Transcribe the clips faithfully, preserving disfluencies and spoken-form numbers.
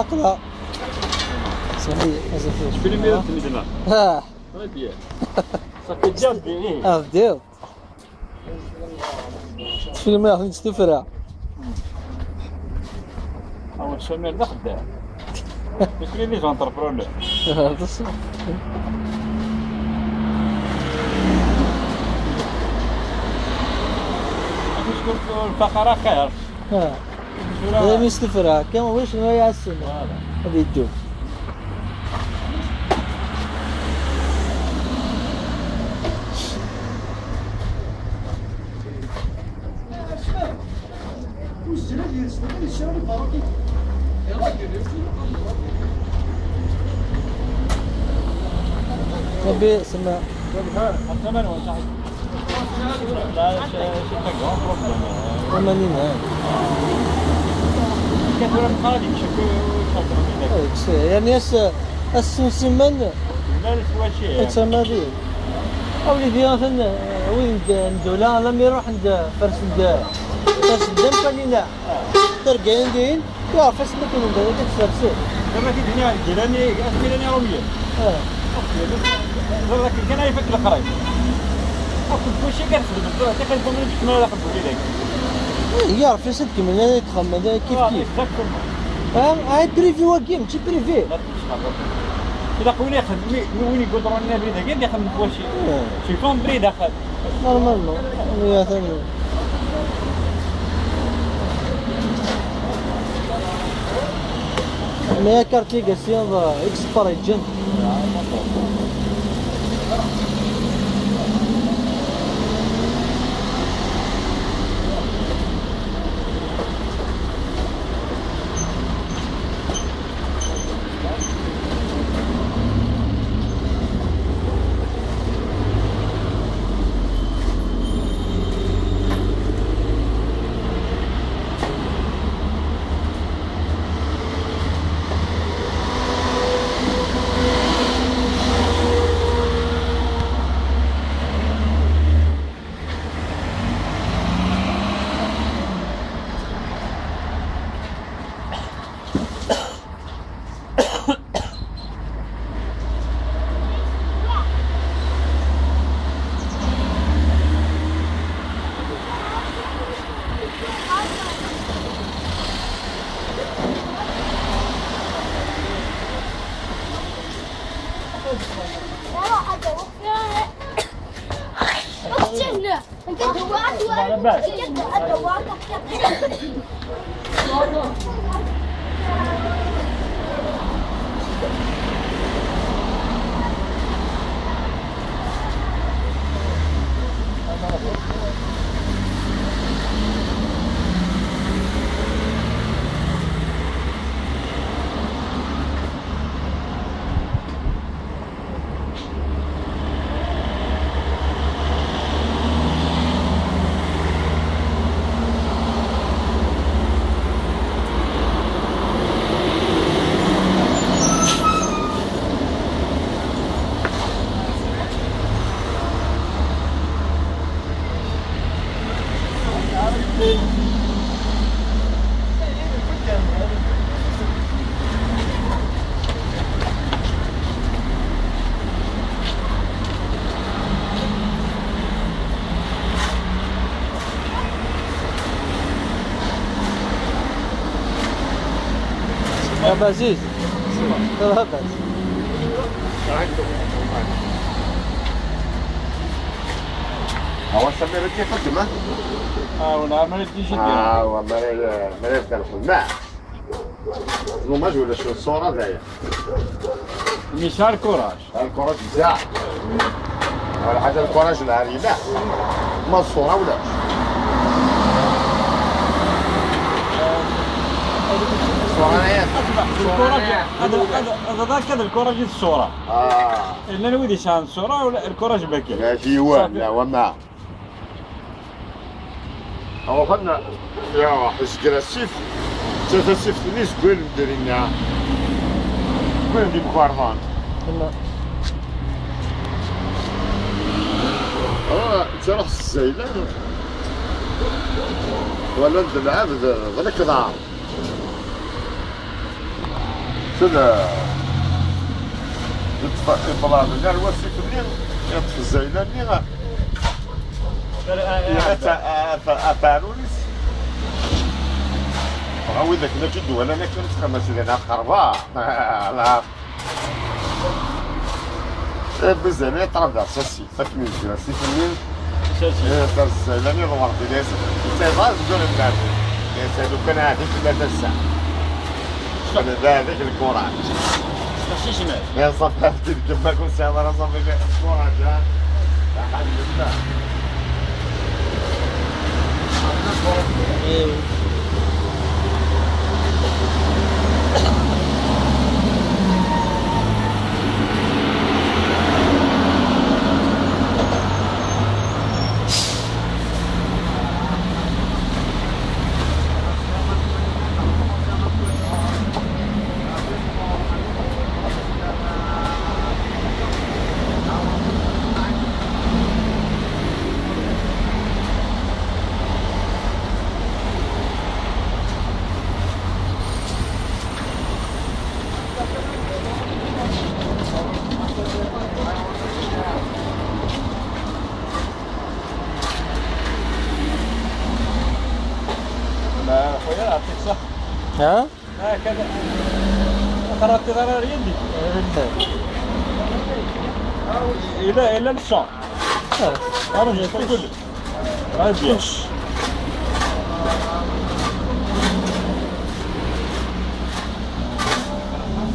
Aqla. Sami, mazal fell-as. Filmi d tmedla. Ah. Très bien. Ça fait bien de rire. Ah, bdiɣ. Filmi aɣ-ten-id s tuffra. Awa, Samir d axeddam. Nekni d les entrepreneurs. Ah, d ṣṣeḥ. Lfaqar axir. Ah. Tura d ayen s tuffra, kan ulac ma iɛassen. Voilà. Ad yeddu. Rebbi, sema. Rebbi, ha, ha, tamanunt, صحيح. لا، c'est, c'est un grand problème. ثمانين عام. كثر الخارج، شكو يخدم هناك. هذاك الشيء. يعني، اس-، السنسيمان. لا، الفواشي. تسمى به. أولي ديال مثلًا، وين د-، ندولا، لما يروح عند فرس الد-، فرس الدم، كان ينام. ترقين دين. يعرف اسمك من بعد، هذاك السرسي. لما تيجيني على الجيراني، اسمي راني رومية. اه. هذاك كان يفك القراي. اكو كلشي كنخدم، حتى كنكون من الجمعة لا خدمة ليك. إيه، يعرف يسد كمل، هذا يتخمم، هذا كيف آه، كيف. Exactement. اه، هاي بريفي واقي، ماشي بريفي. لا تمشي خاطر. إلا قولي خدمي، وين يقول راني بريد، كيف يخدم كلشي؟ اه. شي كون بريد اخر. Normalement, il y a ça. Mais la carte, c'est, euh, exprès, John. يا عزيز. يا عزيز. هو السمير كيف قدم، ها؟ اه، والله ما نديش. اه، والله ما، ما يبقى الخدمة. دوماج ولا شنو الصورة داير؟ ميشا الكوراج. الكوراج بزاف. على حاجة الكوراج العالي، لا. ما الصورة ولا؟ الصورة هي. الكوراج، هذا، هذا، هذا، هذا الكوراج الصورة. اه. إلا الويدي شان الصورة ولا الكوراج بكري. لا، شي هو، صافي. لا، وما. Ruḥen ya ḥesgir asif, ttata asif-nni seg wayen mdrin-a. Seg wayen d imkarḍan. Yella. Ah, ttruḥ s zzayla. Wala d lɛebd, d lekḍa. Tella yeṭṭef iblaḍen ar wasif-nni, yeṭṭef zzayla-nni, yerra-tt a, a, a, a taɛrur-is. Dɣa widak mačči d-walan akken ttxemmas din ɣer xerba. Ala. Bizani traverse asif, akken yezger asif-nni. Tazzayla-nni d Werdi, la yas-, yettayeḍ azgur n Berdi. La yas-, lukan ɛadi fell-as ass-a. Cfan d aɛdi lkuṛaǧ. Cfan si jmal. Ya ṣafi, ɛadi deg gma kun sɛiḍ ara ṣafi lkuṛaǧ, ha? Lḥemdullah. ما خويا يعطيك الصحة. ها؟ هكذا. قرأت ضرر يدي. إلا، إلا الشعر. أنا جيت أقول لك. هاي بيان.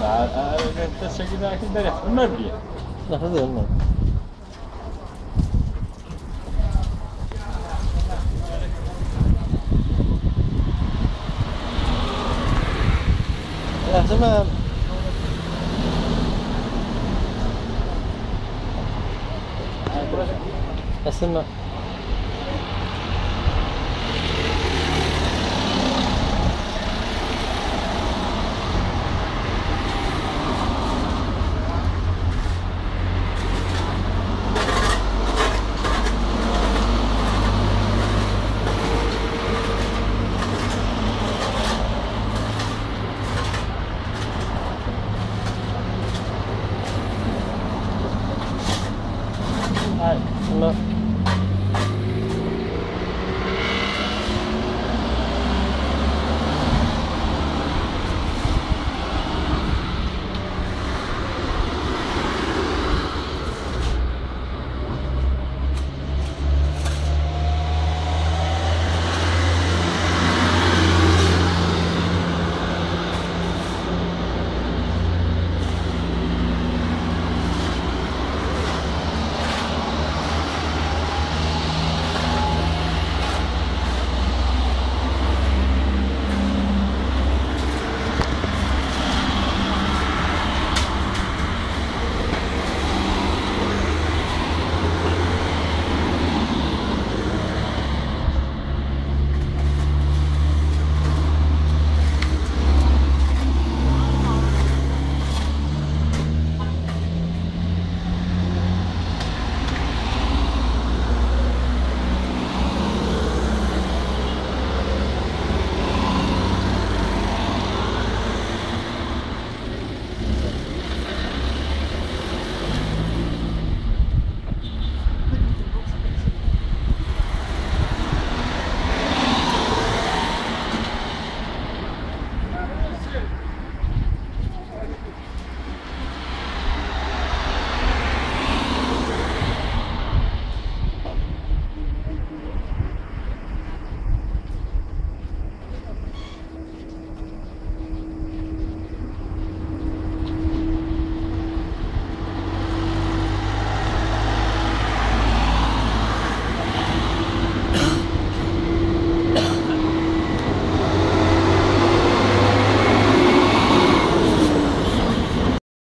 آه، آه، آه، أنت ساكن هاك البارح. ما بيان. لا، هذا هو. لا، تمام. اسمع.